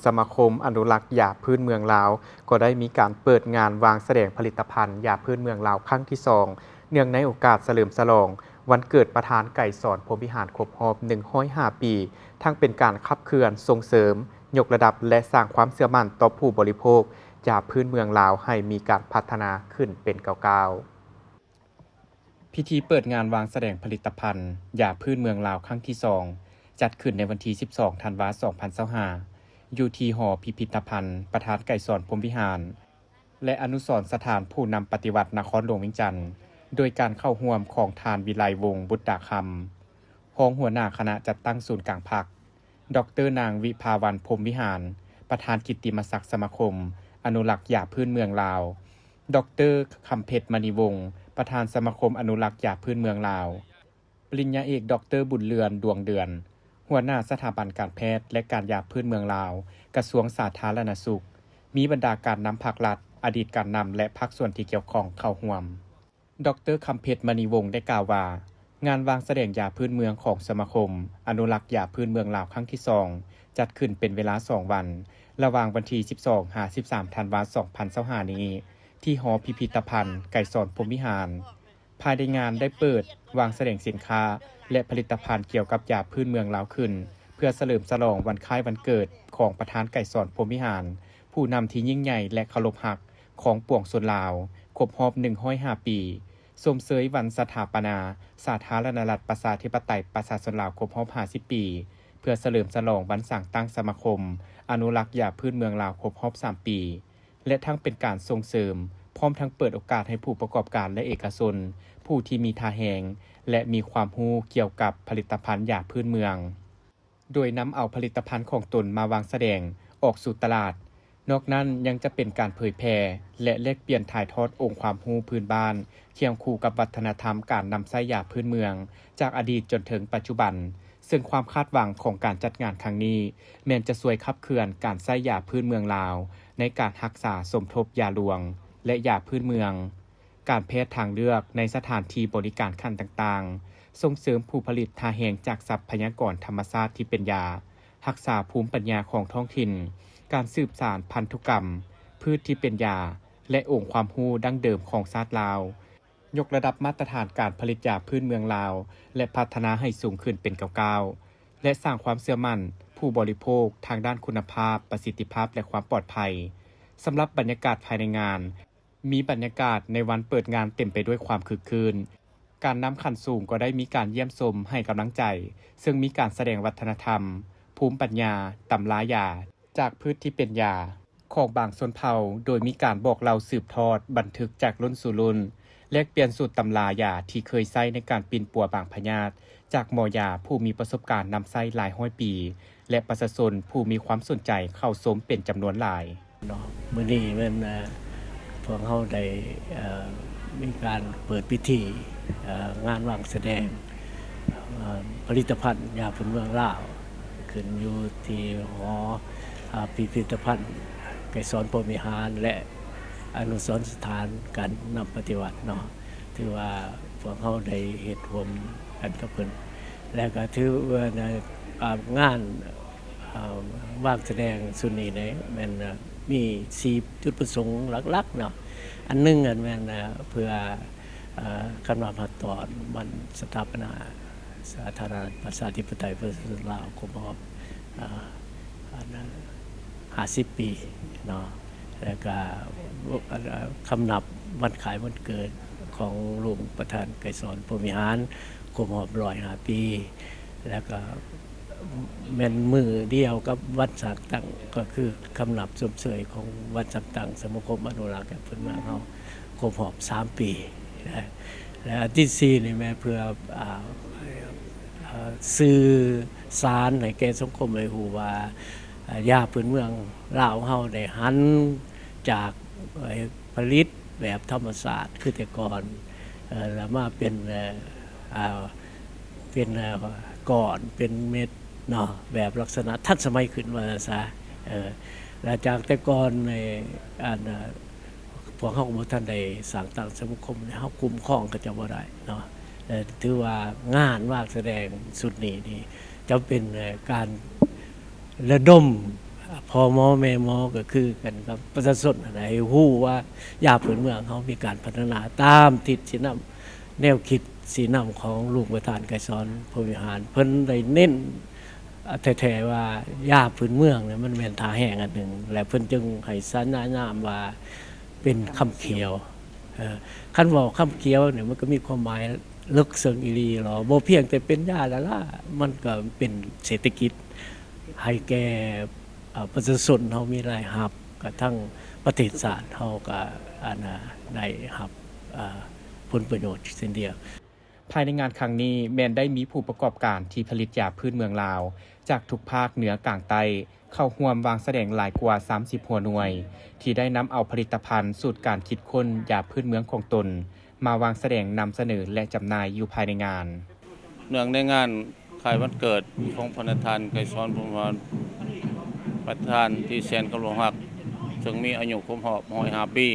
ສະມາຄົມອະນຸລັກຢາພື້ນເມືອງລາວ ກໍໄດ້ມີການເປີດງານວາງສະແດງຜະລິດຕະພັນຢາພື້ນເມືອງລາວຄັ້ງທີສອງ ເນື່ອງໃນໂອກາດສະເຫຼີມສະຫຼອງວັນເກີດປະທານໄກສອນ ພົມວິຫານ ຄົບຮອບໜຶ່ງຮ້ອຍຫ້າປີ, ທັງເປັນການຂັບເຄື່ອນ, ສົ່ງເສີມ, ຍົກລະດັບ ແລະ ສ້າງຄວາມເຊື່ອໝັ້ນຕໍ່ຜູ້ບໍລິໂພກຢາພື້ນເມືອງລາວໃຫ້ມີການພັດທະນາຂຶ້ນເປັນກ້າວໆ. ພິທີເປີດງານວາງສະແດງຜະລິດຕະພັນຢາພື້ນເມືອງລາວຄັ້ງທີສອງ ຈັດຂຶ້ນໃນວັນທີສິບສອງ ທັນວາ ສອງພັນຊາວຫ້າ ຢູ່ທີ່ຫໍພິພິດຕະພັນປະທານໄກສອນ ພົມວິຫານ ແລະ ອະນຸສອນສະຖານຜູ້ນຳປະຕິວັດນະຄອນຫຼວງວຽງຈັນ, ໂດຍການເຂົ້າຮ່ວມຂອງທ່ານ ວິໄລວົງ ບຸດຕາຄຳ, ຮອງຫົວໜ້າຄະນະຈັດຕັ້ງສູນກາງພັກ, ດອກເຕີ ນາງ ວິພາວັນ ພົມວິຫານ ປະທານກິດຕິມະສັກສະມາຄົມອະນຸລັກຢາພື້ນເມືອງລາວ, ດອກເຕີ ຄຳເພັດ ມະນີວົງ ປະທານສະມາຄົມອະນຸລັກຢາພື້ນເມືອງລາວ, ປະລິນຍາເອກ ດອກເຕີ ບຸນເລື່ອນ ດວງເດືອນ ຫົວໜ້າສະຖາບັນການແພດ ແລະ ການຢາພື້ນເມືອງລາວ ກະຊວງສາທາລະນະສຸກ, ມີບັນດາການນຳພາກລັດ, ອະດີດການນຳ ແລະ ພາກສ່ວນທີ່ກ່ຽວຂ້ອງເຂົ້າຮ່ວມ. ດອກເຕີ ຄຳເພັດ ມະນີວົງ ໄດ້ກ່າວວ່າ, ງານວາງສະແດງຢາພື້ນເມືອງຂອງສະມາຄົມອະນຸລັກຢາພື້ນເມືອງລາວຄັ້ງທີສອງ ຈັດຂຶ້ນເປັນເວລາສອງວັນ, ລະຫວ່າງວັນທີສິບສອງ ຫາ ສິບສາມ ທັນວາ ສອງພັນຊາວຫ້ານີ້ ທີ່ຫໍພິພິດຕະພັນໄກສອນ ພົມວິຫານ. ພາຍໃນງານໄດ້ເປີດວາງສະແດງສິນຄ້າ ແລະ ຜະລິດຕະພັນກ່ຽວກັບຢາພື້ນເມືອງລາວຂຶ້ນ ເພື່ອສະເຫຼີມສະຫຼອງວັນຄ້າຍວັນເກີດຂອງປະທານໄກສອນ ພົມວິຫານ, ຜູ້ນຳທີ່ຍິ່ງໃຫຍ່ ແລະ ເຄົາລົບຮັກຂອງປວງຊົນລາວ, ຄົບຮອບໜຶ່ງຮ້ອຍຫ້າປີ, ຊົມເຊີຍວັນສະຖາປະນາສາທາລະນະລັດ ປະຊາທິປະໄຕ ປະຊາຊົນລາວ ຄົບຮອບຫ້າສິບປີ, ເພື່ອສະເຫຼີມສະຫຼອງວັນສ້າງຕັ້ງສະມາຄົມອະນຸລັກຢາພື້ນເມືອງລາວ ຄົບຮອບສາມປີ. ແລະ ທັງເປັນການສົ່ງເສີມ, ພ້ອມທັງເປີດໂອກາດໃຫ້ຜູ້ປະກອບການ ແລະ ເອກະຊົນ ຜູ້ທີ່ມີທ່າແຮງ ແລະ ມີຄວາມຮູ້ກ່ຽວກັບຜະລິດຕະພັນຢາພື້ນເມືອງ, ໂດຍນຳເອົາຜະລິດຕະພັນຂອງຕົນມາວາງສະແດງອອກສູ່ຕະຫຼາດ. ນອກນັ້ນຍັງຈະເປັນການເຜີຍແຜ່ ແລະ ແລກປ່ຽນຖ່າຍທອດອົງຄວາມຮູ້ພື້ນບ້ານ ຄຽງຄູ່ກັບວັດທະນະທຳການນຳໃຊ້ຢາພື້ນເມືອງ ຈາກອະດີດຈົນເຖິງປັດຈຸບັນ. ເຊິ່ງຄວາມຄາດຫວັງຂອງການຈັດງານຄັ້ງນີ້ ແມ່ນຈະຊ່ວຍຂັບເຄື່ອນການໃຊ້ຢາພື້ນເມືອງລາວ ໃນການຮັກສາສົມທົບຢາຫຼວງ ແລະ ຢາພື້ນເມືອງ, ການແພດທາງເລືອກໃນສະຖານທີ່ບໍລິການຂັ້ນຕ່າງໆ, ສົ່ງເສີມຜູ້ຜະລິດທ່າແຮງຈາກຊັບພະຍາກອນທຳມະຊາດທີ່ເປັນຢາ, ຮັກສາພູມປັນຍາຂອງທ້ອງຖິ່ນ, ການສືບສານພັນທຸກຳພືດທີ່ເປັນຢາ ແລະ ອົງຄວາມຮູ້ດັ້ງເດີມຂອງຊາດລາວ. ຍົກລະດັບມາດຕະຖານການຜະລິດຢາພື້ນເມືອງລາວ ແລະ ພັດທະນາໃຫ້ສູງຂຶ້ນເປັນກ້າວໆ ແລະ ສ້າງຄວາມເຊື່ອໝັ້ນຜູ້ບໍລິໂພກທາງດ້ານຄຸນນະພາບ, ປະສິດທິພາບ ແລະ ຄວາມປອດໄພ. ສຳລັບບັນຍາກາດພາຍໃນງານ, ມີບັນຍາກາດໃນວັນເປີດງານເຕັມໄປດ້ວຍຄວາມຄຶກຄື້ນ. ການນຳຂັ້ນສູງກໍໄດ້ມີການຢ້ຽມຊົມໃຫ້ກຳລັງໃຈ, ເຊິ່ງມີການສະແດງວັດທະນະທຳ, ພູມປັນຍາ, ຕຳລາຢາ, ຈາກພືດທີ່ເປັນຢາຂອງບາງຊົນເຜົ່າ, ໂດຍມີການບອກເລົ່າສືບທອດບັນທຶກຈາກລຸ້ນສູ່ລຸ້ນ, ແລກປ່ຽນສູດຕຳລາຢາທີ່ເຄີຍໃຊ້ໃນການປິ່ນປົວບາງພະຍາດຈາກໝໍຢາຜູ້ມີປະສົບການນຳໃຊ້ຫຼາຍຮ້ອຍປີ ແລະ ປະຊາຊົນຜູ້ມີຄວາມສົນໃຈເຂົ້າຊົມເປັນຈຳນວນຫຼາຍ. ເນາະ ມື້ນີ້ແມ່ນ ເອີ ພວກເຮົາໄດ້ ເອີ ມີການເປີດພິທີ ເອີ ງານວາງສະແດງ ເອີ ຜະລິດຕະພັນຢາພື້ນເມືອງລາວ ຂຶ້ນຢູ່ທີ່ຫໍ ເອີ ພິພິທະພັນໄກສອນ ພົມວິຫານ ແລະ ອະນຸສອນສະຖານການນຳປະຕິວັດເນາະ. ຖືວ່າພວກເຮົາໄດ້ເຮັດຮ່ວມກັນກັບເພິ່ນ ແລະ ກໍຖືວ່າ ເອີ ງານ ເອີ ວາງສະແດງຊຸດນີ້ໄດ້ແມ່ນ ເອີ ມີສີ່ຈຸດປະສົງຫຼັກໆເນາະ. ອັນໜຶ່ງແມ່ນ ເອີ ເພື່ອ ເອີ ຄຳນັບຮອດຕອນວັນສະຖາປະນາສາທາລະນະລັດປະຊາທິປະໄຕປະຊາຊົນລາວ ຄົບຮອບ ເອີ ອັນນັ້ນ ຫ້າສິບປີເນາະ ແລ້ວກະ ເອີ ຄຳນັບວັນຄ້າຍວັນເກີດຂອງລຸງປະທານໄກສອນ ພົມວິຫານ ຄົບຮອບຮ້ອຍຫ້າປີ ແລ້ວກະແມ່ນມື້ດຽວກັບວັນສ້າງຕັ້ງ ກໍຄືຄຳນັບຊົມເຊີຍຂອງວັນສ້າງຕັ້ງສະມາຄົມອະນຸລັກແຫ່ງພື້ນເມືອງເຮົາ ຄົບຮອບສາມປີນະ. ແລະ ອັນທີສີ່ນີ້ແມ່ນເພື່ອ ອ່າ ອ່າ ສື່ສານໃຫ້ແກ່ສັງຄົມໄດ້ຮູ້ວ່າ ອ່າ ຢາພື້ນເມືອງລາວເຮົາໄດ້ຫັນຈາກ ເອີ ຜະລິດແບບທຳມະຊາດຄືແຕ່ກ່ອນ ເອີ ແລ້ວມາເປັນ ເອີ ອ່າ ເປັນ ເອີ ກ້ອນ ເປັນເມັດເນາະ ແບບລັກສະນະທັນສະໄໝຂຶ້ນວ່າຊັ້ນຊະ. ເອີ ແລະ ຈາກແຕ່ກ່ອນໃນ ອັນ ພວກເຮົາກໍບໍ່ທັນໄດ້ສ້າງຕັ້ງສະມາຄົມ ເຮົາຄຸ້ມຄອງເຂົາເຈົ້າບໍ່ໄດ້ເນາະ. ແລະ ຖືວ່າງານວາງສະແດງຊຸດນີ້ນີ້ ຈະເປັນ ເອີ ການລະດົມ ພໍ່ໝໍແມ່ໝໍກໍຄືກັນກັບປະຊາຊົນຫັ້ນນະ ໃຫ້ຮູ້ວ່າຢາພື້ນເມືອງເຮົາມີການພັດທະນາຕາມທິດຊີ້ນຳ ແນວຄິດຊີ້ນຳຂອງລຸງປະທານໄກສອນ ພົມວິຫານ ເພິ່ນໄດ້ເນັ້ນ ແທ້ໆວ່າຢາພື້ນເມືອງນີ້ມັນແມ່ນທ່າແຮງອັນໜຶ່ງ ແລະ ເພິ່ນຈຶ່ງໃຫ້ສາຍານາມວ່າເປັນຄຳຂຽວ. ເອີ ຄັນເວົ້າຄຳຂຽວນີ້ ມັນກໍມີຄວາມໝາຍເລິກເຊິ່ງອີ່ຫຼີເນາະ ບໍ່ພຽງແຕ່ເປັນຢາລະລາ ມັນກໍເປັນເສດຖະກິດໃຫ້ແກ່ ເອີ ປະຊາຊົນເຮົາມີລາຍຮັບ ກະທັງປະເທດຊາດເຮົາກະ ອັນນາ ໄດ້ຮັບ ເອີ ຜົນປະໂຫຍດເຊັ່ນດຽວ. ພາຍໃນງານຄັ້ງນີ້ແມ່ນໄດ້ມີຜູ້ປະກອບການທີ່ຜະລິດຢາພື້ນເມືອງລາວ ຈາກທຸກພາກເໜືອກາງໃຕ້ ເຂົ້າຮ່ວມວາງສະແດງຫຼາຍກວ່າສາມສິບຫົວໜ່ວຍ ທີ່ໄດ້ນຳເອົາຜະລິດຕະພັນສູດການຄິດຄົ້ນຢາພື້ນເມືອງຂອງຕົນ ມາວາງສະແດງນຳສະເໜີ ແລະ ຈຳໜ່າຍຢູ່ພາຍໃນງານ. ເນື່ອງໃນງານ ຄ້າຍວັນເກີດຂອງພະນະທ່ານ ໄກສອນ ພົມວິຫານ ປະທານທີ່ແສນເຄົາລົບຮັກ ເຊິ່ງມີອາຍຸຄົບຮອບຮ້ອຍຫ້າປີ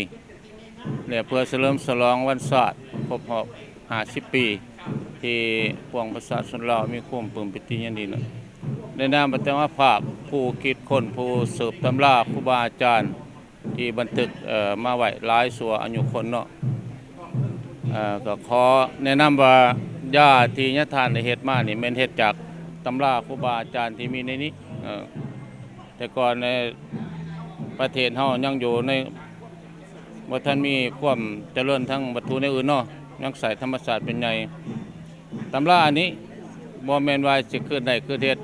ແລະ ເພື່ອສະເຫຼີມສະຫຼອງວັນຊາດຄົບຮອບຫ້າສິບປີ ທີ່ປວງປະຊາຊົນລາວມີຄວາມປຶ້ມປີຕິຍິນດີນັ້ນ ໃນນາມອາຕະມາພາບຜູ້ຄິດຄົ້ນ ຜູ້ສືບຕຳລາຄູບາອາຈານ ທີ່ບັນທຶກ ເອີ ມາໄວ້ຫຼາຍຊົ່ວອາຍຸຄົນເນາະ ເອີ ກໍຂໍແນະນຳວ່າຢາທີ່ຍາທ່ານໄດ້ເຮັດມານີ້ແມ່ນເຮັດຈາກຕຳລາຄູບາອາຈານທີ່ມີໃນນີ້ ເອີ ແຕ່ກ່ອນໃນປະເທດເຮົາຍັງຢູ່ໃນ ບໍ່ທັນມີຄວາມຈະເລີນທາງວັດຖຸແນວອື່ນເນາະ ຍັງໃຊ້ທຳມະຊາດເປັນໃຫຍ່. ຕຳລາອັນນີ້ບໍ່ແມ່ນວ່າຊິຄິດໄດ້ຄິດເຮັດ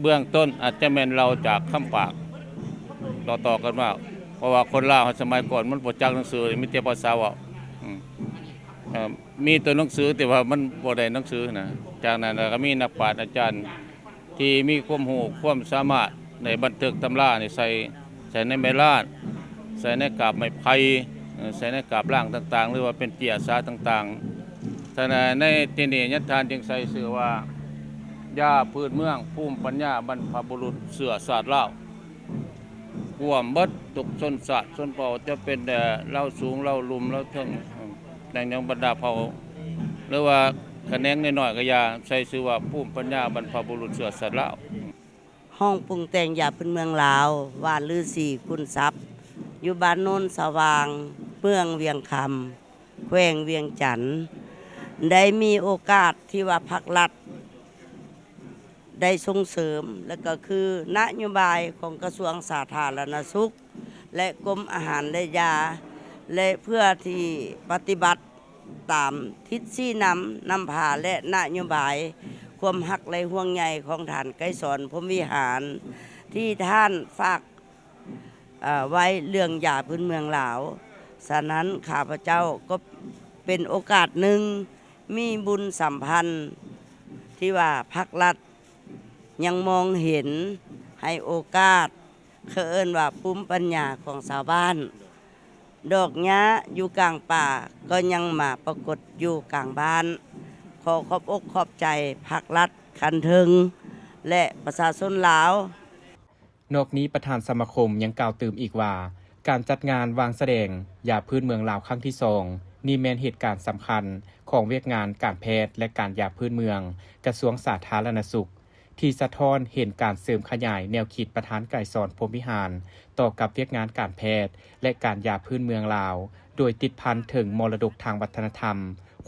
ເບື້ອງຕົ້ນອາດຈະແມ່ນເລົ່າຈາກຄຳປາກຕໍ່ໆກັນມາ ເພາະວ່າຄົນລາວສະໄໝກ່ອນມັນບໍ່ຈັກໜັງສື ມີແຕ່ພາສາເວົ້າ ເອີ ມີຕົວໜັງສື ແຕ່ວ່າມັນບໍ່ໄດ້ໜັງສືນະ ຈາກນັ້ນລະກໍມີນັກປາດອາຈານ ທີ່ມີຄວາມຮູ້ຄວາມສາມາດໄດ້ບັນທຶກຕຳລານີ້ໃສ່ ໃສ່ໃນໄມ້ລານ ໃສ່ໃນກາບໄມ້ໄຜ່ ເອີ ໃສ່ໃນກາບລ້າງຕ່າງໆ ຫຼືວ່າເປັນເຈ້ຍສາຕ່າງໆ. ສະນັ້ນໃນທີ່ນີ້ຍາທ່ານຈຶ່ງໃສ່ຊື່ວ່າ ຢາພື້ນເມືອງ ພູມປັນຍາບັນພະບຸລຸດເຊື້ອຊາດລາວ ກວມເບິດທຸກຊົນຊາດຊົນເຜົ່າ ຈະເປັນແຕ່ລາວສູງ ລາວລຸ່ມ ລາວເທິງ ແຕ່ງຫຍັງບັນດາເຜົ່າ ຫຼືວ່າຂະແໜງນ້ອຍໆກໍຢ່າ ໃສ່ຊື່ວ່າພູມປັນຍາບັນພະບຸລຸດເຊື້ອຊາດລາວ. ຫ້ອງປຸງແຕ່ງຢາພື້ນເມືອງລາວ ບ້ານລືສີຄູນຊັບ ຢູ່ບ້ານໂນນສະຫວ່າງ ເມືອງວຽງຄຳ ແຂວງວຽງຈັນ ໄດ້ມີໂອກາດທີ່ວ່າພັກລັດ ໄດ້ສົ່ງເສີມ ແລະ ກໍຄືນະໂຍບາຍຂອງກະຊວງສາທາລະນະສຸກ ແລະ ກົມອາຫານ ແລະ ຢາ ແລະ ເພື່ອທີ່ປະຕິບັດຕາມທິດຊີ້ນຳນຳພາ ແລະ ນະໂຍບາຍຄວາມຮັກ ແລະ ຫ່ວງໃຍຂອງທ່ານ ໄກສອນ ພົມວິຫານ ທີ່ທ່ານຝາກ ເອີ ໄວ້ເລື່ອງຢາພື້ນເມືອງລາວ. ສະນັ້ນ ຂ້າພະເຈົ້າກໍເປັນໂອກາດໜຶ່ງ ມີບຸນສຳພັນທີ່ວ່າພັກລັດຍັງມອງເຫັນ ໃຫ້ໂອກາດ ເຂົາເອີ້ນວ່າພູມປັນຍາຂອງຊາວບ້ານ. ດອກຫຍ້າຢູ່ກາງປ່າກໍຍັງມາປາກົດຢູ່ກາງບ້ານ. ຂໍຂອບອົກຂອບໃຈພັກລັດຂັ້ນເທິງ ແລະ ປະຊາຊົນລາວ. ນອກນີ້ປະທານສະມາຄົມຍັງກ່າວຕື່ມອີກວ່າ ການຈັດງານວາງສະແດງຢາພື້ນເມືອງລາວຄັ້ງທີສອງນີ້ແມ່ນເຫດການສຳຄັນຂອງວຽກງານການແພດ ແລະ ການຢາພື້ນເມືອງ ກະຊວງສາທາລະນະສຸກ ທີ່ສະທ້ອນເຫັນການເສີມຂະຫຍາຍແນວຄິດປະທານໄກສອນ ພົມວິຫານ ຕໍ່ກັບວຽກງານການແພດ ແລະ ການຢາພື້ນເມືອງລາວ ໂດຍຕິດພັນເຖິງມໍລະດົກທາງວັດທະນະທຳ,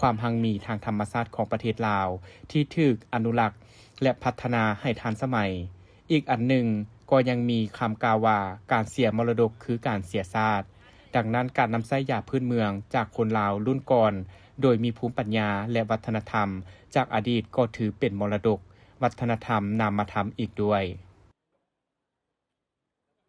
ຄວາມຮັ່ງມີທາງທຳມະຊາດຂອງປະເທດລາວ ທີ່ຖືກອະນຸລັກ ແລະ ພັດທະນາໃຫ້ທັນສະໄໝ. ອີກອັນໜຶ່ງກໍຍັງມີຄຳກ່າວວ່າ ການເສຍມໍລະດົກຄືການເສຍຊາດ. ດັ່ງນັ້ນ ການນຳໃຊ້ຢາພື້ນເມືອງຈາກຄົນລາວລຸ້ນກ່ອນ ໂດຍມີພູມປັນຍາ ແລະ ວັດທະນະທຳຈາກອະດີດກໍຖືເປັນມໍລະດົກ ວັດທະນະທຳນາມມະທຳອີກດ້ວຍ.